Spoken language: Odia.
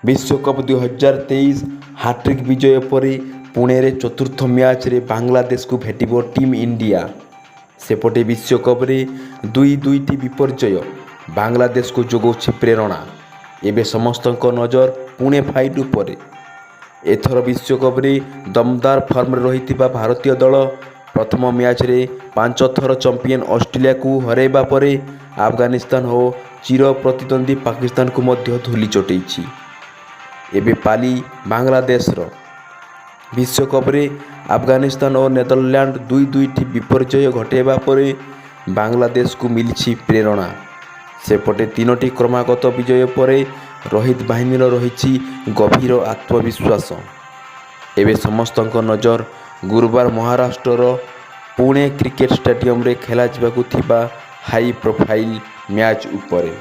ବିଶ୍ୱକପ୍ 2023 ହାଟ୍ରିକ୍ ବିଜୟ ପରେ ପୁଣେରେ ଚତୁର୍ଥ ମ୍ୟାଚ୍ରେ ବାଂଲାଦେଶକୁ ଭେଟିବ ଟିମ୍ ଇଣ୍ଡିଆ। ସେପଟେ ବିଶ୍ୱକପ୍ରେ ଦୁଇ ଦୁଇଟି ବିପର୍ଯ୍ୟୟ ବାଂଲାଦେଶକୁ ଯୋଗାଉଛି ପ୍ରେରଣା। ଏବେ ସମସ୍ତଙ୍କ ନଜର ପୁଣେ ଫାଇଟ୍ ଉପରେ। ଏଥର ବିଶ୍ୱକପ୍ରେ ଦମଦାର ଫର୍ମରେ ରହିଥିବା ଭାରତୀୟ ଦଳ ପ୍ରଥମ ମ୍ୟାଚ୍ରେ ପାଞ୍ଚ ଥର ଚାମ୍ପିୟନ ଅଷ୍ଟ୍ରେଲିଆକୁ ହରାଇବା ପରେ ଆଫଗାନିସ୍ତାନ ଓ ଚିର ପ୍ରତିଦ୍ୱନ୍ଦ୍ୱୀ ପାକିସ୍ତାନକୁ ମଧ୍ୟ ଧୂଳି ଚଟେଇଛି। ଏବେ ପାଳି ବାଂଲାଦେଶର। ବିଶ୍ୱକପ୍ରେ ଆଫଗାନିସ୍ତାନ ଓ ନେଦରଲ୍ୟାଣ୍ଡ ଦୁଇ ଦୁଇଟି ବିପର୍ଯ୍ୟୟ ଘଟାଇବା ପରେ ବାଂଲାଦେଶକୁ ମିଳିଛି ପ୍ରେରଣା। ସେପଟେ ତିନୋଟି କ୍ରମାଗତ ବିଜୟ ପରେ ରୋହିତ ବାହିନୀର ରହିଛି ଗଭୀର ଆତ୍ମବିଶ୍ୱାସ। ଏବେ ସମସ୍ତଙ୍କ ନଜର ଗୁରୁବାର ମହାରାଷ୍ଟ୍ରର ପୁଣେ କ୍ରିକେଟ ଷ୍ଟାଡିୟମରେ ଖେଳାଯିବାକୁ ଥିବା ହାଇ ପ୍ରୋଫାଇଲ୍ ମ୍ୟାଚ୍ ଉପରେ।